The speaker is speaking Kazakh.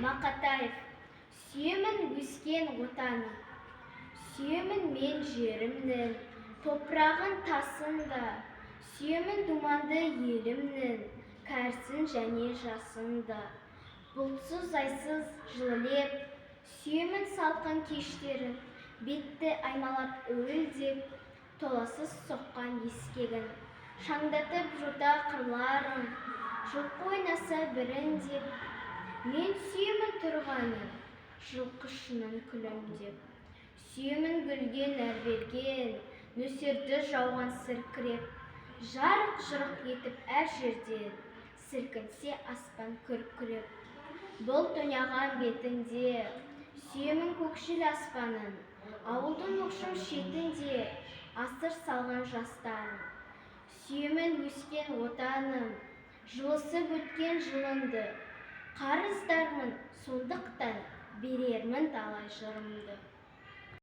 Мақатаев. Сүйемін өскен отаным, сүйемін мен жерімнің топырағын, тасын да, сүйемін думанды елімнің кәрісін және жасын да, бұлтсыз, айсыз жылы леп, сүйемін салқын кештерін, бетті аймалап уілдеп толассыз соққан ескегін, шаңдатып жота қырларын, жылқы ойнаса біріндеп. Мен сүйемін тұрғанын жылқышының күлімдеп, сүйемін гүлге нәр берген нөсерді, жауған сіркіреп, жарқ жұрқ етіп әр жерден сілкінсе аспан күркіреп, бұлт ойнаған бетінде. Сүйемін көкшіл аспанын, ауылдың оқшау шетінде асыр салған жастарын. Сүйемін өскен отаным, жылысып өткен жылыңды, қарыздармын, сондықтан берермін талай жырымды.